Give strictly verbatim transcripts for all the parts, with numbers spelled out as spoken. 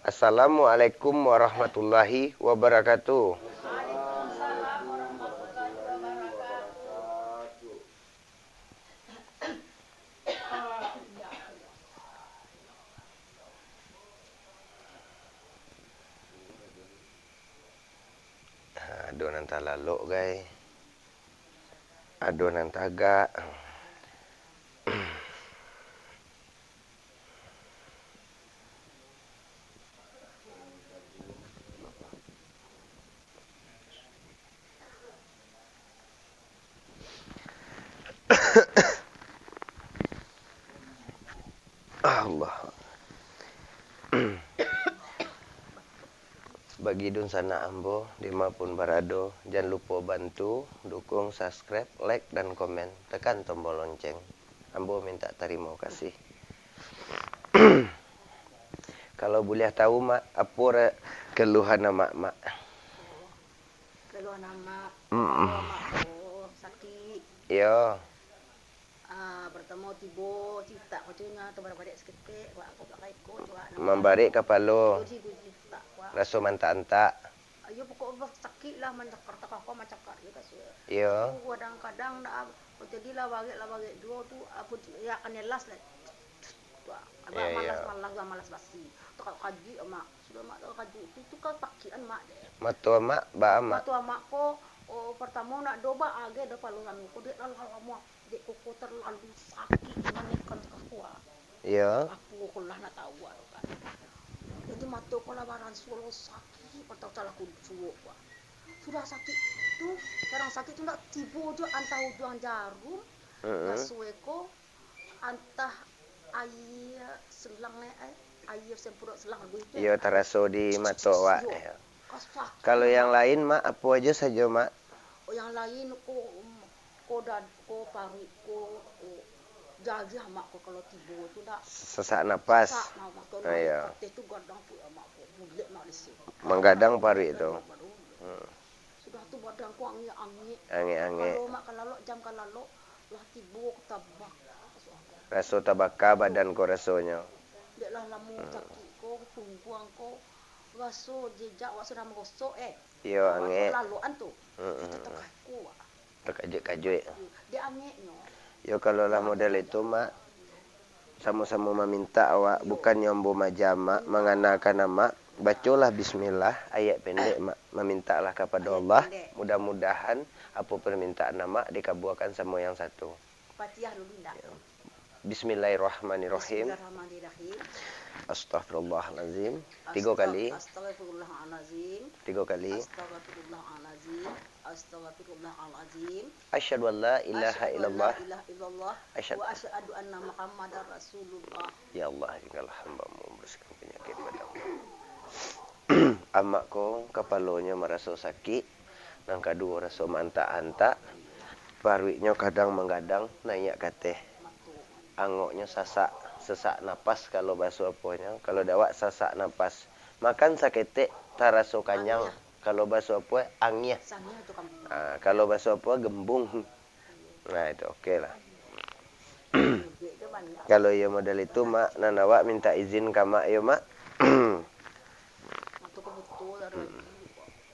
Assalamualaikum warahmatullahi wabarakatuh. Ado nan talalok, gai. Ado nan tagak. Allah. Bagi dunsanak ambo, di ma pun barado, jan lupo bantu, dukung, subscribe, like, dan komen. Tekan tombol lonceng. Ambo minta tarimo kasih. Kalau buliah tahu, Mak, apo ra-, keluhan Amak, Mak? Keluhan Amak, Mm-mm. Amak ko sakik. Iyo. Ah, partamo tibo, citak ko tu nyo, tabarek-barek saketek, wak, ko pakai ko, wak, Mambarek kapalo. Guji-guji citak, wak. Raso mantak-antak. Iyo, pokok sakik lah, mancakar, takah ko mancakar, iyo, kasih. Iyo. Kadang-kadang dak, jadi lah barek, lah barek juo tu, apo, ya, akan nyelas lah. Wak, Iyo, iyo. malas-malas lah, malas basi. Takah kajuik, Mak. Sudah Mak takajuik tu, tu kan sakikan Mak deh. Mato Amak, ba Amak. Mato Amak ko, oh, partamo nak do ba age do paluran ko, dek lah lamo, dek koko terlalu sakik, manekan ka kuah. Iyo. Apo ko lah nak tahu, ah, kan. Jadi mato ko lah baransulo sakik, partamo salah kusuok, wak. Sudah sakik tu, barang sakik tu nak tibo jo antah ujuang jarum, Mm-mm. basuo ko, antah aia selang, eh, ai-, aia semprot selang lagu itu. Iyo, taraso di mato awak, Iyo. iyo. Kasak. Kalau yang lain, Mak, apo ajo sajo, Mak? Oh, yang lain ko, mm, ko dad-, ko paruik ko, ko jariah, Mak, ko kalau tibo tu dak. Sesak napas. Sesak, Mak, Mak, tu Ah, iyo. Pateh tu gadang tu, Mak, ko bulek, Mak, di sini. Manggadang paruik tu. Gadang, gadang. Hmm. Sudah tu badan ko angek-angek. Angek-angek. Kalau Mak kalalok, jam kalalok, lah tibo ko tabak. Raso tabaka badan ko rasonyo. Dek lah lamo Hmm. sakik ko, pungguang ko, raso jejak wak sudah magosok, eh. Iyo, Awak angek. lalokan tu. Hmm, Itu hmm, hmm. takah ko, wak. Takajuik-kajuik. Dek angeknyo. Yo, kalau lah Wak, model itu, Mak, samo-samo mamintak awak, Iyo. bukannyo ambo maaja Amak, manganakan Amak, bacolah bismillah, ayat pendek, Mak, mamintaklah kapado Ayat Allah, pendek. mudah-mudahan apo permintaan Amak dikabuakan samo yang satu. Fatihah dulu ndak? Ya. Bismillahirrahmanirrahim. Bismillahirrahmanirrahim. Astagfirullahalazim. Tigo Astag-, kali. Astagfirullahalazim. Tigo kali. Astagfirullahalazim. Astagfirullahalazim. Asyhadu an la ilaha Asyhadu an la illallah. ilaha illallah. Asyhadu Wa asyhadu anna Muhammadar Rasulullah. Ya Allah, jadikanlah hamba-Mu membersihkan penyakit badanku. Amak ko kapalonyo maraso sakik, nan kaduo raso maantak-antak, paruiknyo kadang manggadang naiak ka ateh. Angoknyo sasak, sesak napas kalau baso aponyo, kalau di awak sasak napas. Makan saketek taraso kanyang, Angiah. kalau baso apo, angiah. Sangiah tu kampung. Ah, kalau baso apo, gembung. Nah, itu oke lah. Duit tu banyak. Kalau iyo model itu, Mak, nan awak minta izin ka Mak yo, Mak. Atau ke butuh lah, Mm-mm.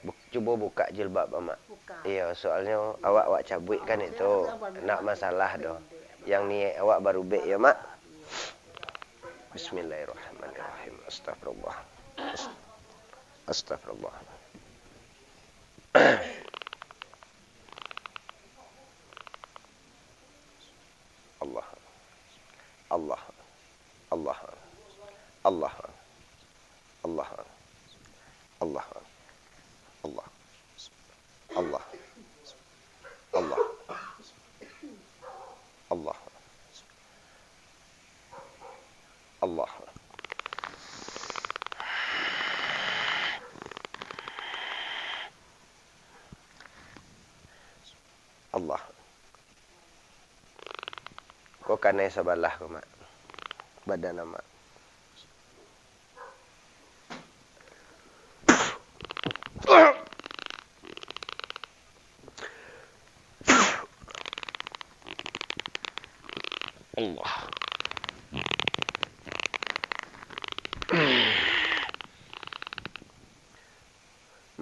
Buk-, cubo buka jilbab Amak. Buka. Iyo, soalnyo awak, awak cabuik kan Ah, itu. iyo, Ndak masalah doh. pendek. Yang niat awak barubek yo, Mak. Iyo. Bismillahirrahmanirrahim. Astagfirullah. Ast-, astagfirullah. Allah. Allah. Allah. Allah. Allah. Allah. Allah. Allah. Allah. Allah. Allah. Allah. Ko kanai sabalah ko, Mak. Badan Amak. Allah.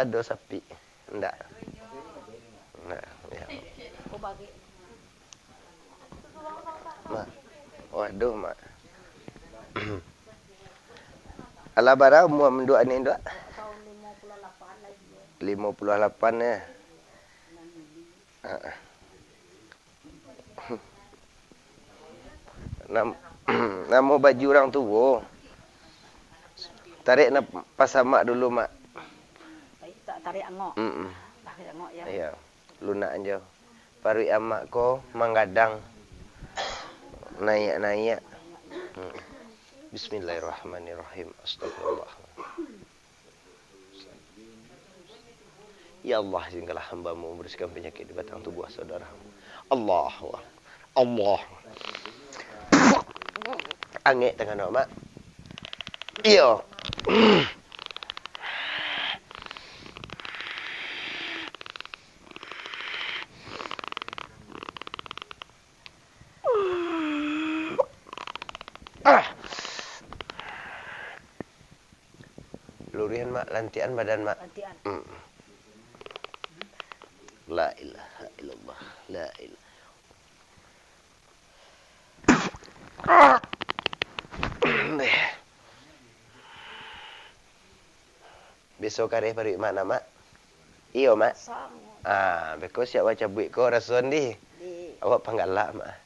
Ado sapi. Ndak. Ndak, ya. Mak. Waduh, Mak. Alah bara umua Nduak ni, Nduak? Limo puluah lapan, ya. Heeh. Nam-, namo baju urang tuo. Tarek napas Amak dulu, Mak. Tarek angok. Mm-mm. Tarek angok, ya. Iyo. Lunak jo. Paruik Amak ko manggadang. Naiak-naiak. Mm. Bismillahirrahmanirrahim. Astagfirullah. Ya Allah, izinkanlah hamba-Mu membersihkan penyakit di batang tubuh saudara. Allahu Akbar. Allah. Angek tangan awak, Mak. Iyo. Ah. Luruihan, Mak, lantian badan, Mak. Lantian. Mm. La ilaha illallah. La ilaha. Biaso kareh paruik Mak, Mak? Iyo, Mak. Sangat. Ah, beko siap bacabuik ko rasoan di. Di. Awak panggalak, Mak.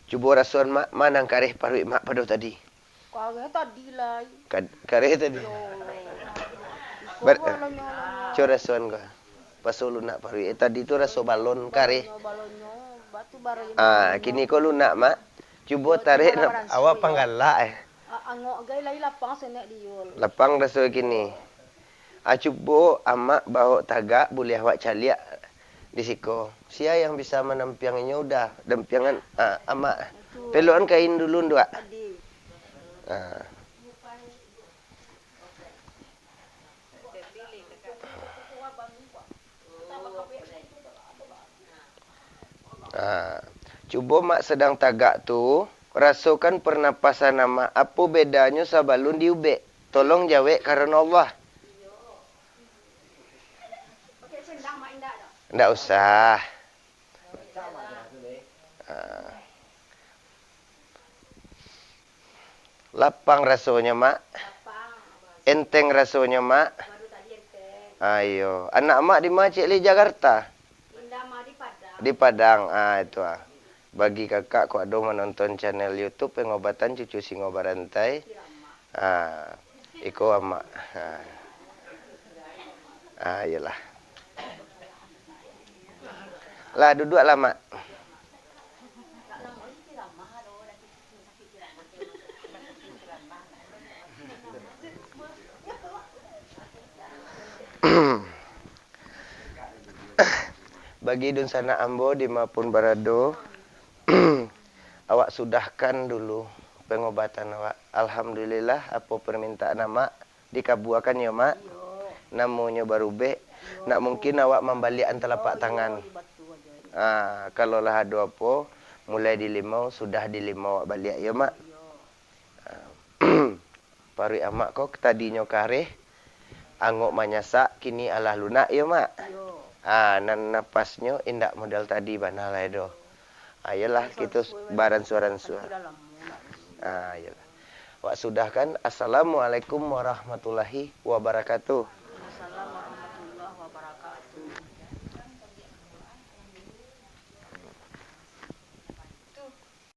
Cubo rasoan, Mak, ma nan kareh paruik Mak pado tadi. Kareh tadi lai. Kad-, kareh tadi. Yo. Bar-, Iko balonyo, balonyo. Cubo rasoan ko. Paso lunak paruik. Eh, tadi tu raso balon kareh. Balonyo, balonyo. Batu bara. Ah, kini ko lunak, Mak. Cubo tarek nap-, awak panggalak, eh. A-, angok gai lai lapang senek diul. Lapang raso kini. Ah, cubo Amak bawok tagak, buliah awak caliak di siko. Sia yang bisa manampiang inyo udah, dampiangan, ah, Amak. Betul. Pelokan kain dulu, Nduak. Tadi. Ah. Ah, cubo Mak sadang tagak tu, rasokan parnapasan Amak, apo bedanyo sabalun diubek? Tolong jawek karano Allah. Ndak usah. Ah. Lapang rasonyo, Mak. Enteng rasonyo, Mak. Ayo, anak Mak di ma, Cik, di Jakarta? Di Padang. Ah, itu ah. Bagi kakak kok ado manonton channel YouTube Pengobatan Cucu Singo Barantai. Ah, iko Amak. Ah. Ah, iyolah. Lah, duduaklah, Mak. Bagi dunsanak ambo di ma pun barado, awak sudahkan dulu pengobatan awak. Alhamdulillah, apo permintaan Amak dikabuakan, yo, Mak. Iyo. Namonyo barubek, iyo, nak mungkin awak mambaliakan talapak tangan. Iyo, batua jo. Ah, kalau lah ado apo, mulai di limau, sudah di limau awak baliak, yo, Mak. Iyo. Ah, paruik Amak ko tadinyo kareh, angok manyasak, kini alah lunak, yo, Mak? Iyo. Ah, nan napasnyo indak model tadi bana lai doh. Ah, iyolah, kito baransua-ransua. Ah, iyolah. Wak sudahkan, Assalamualaikum warahmatullahi wabarakatuh.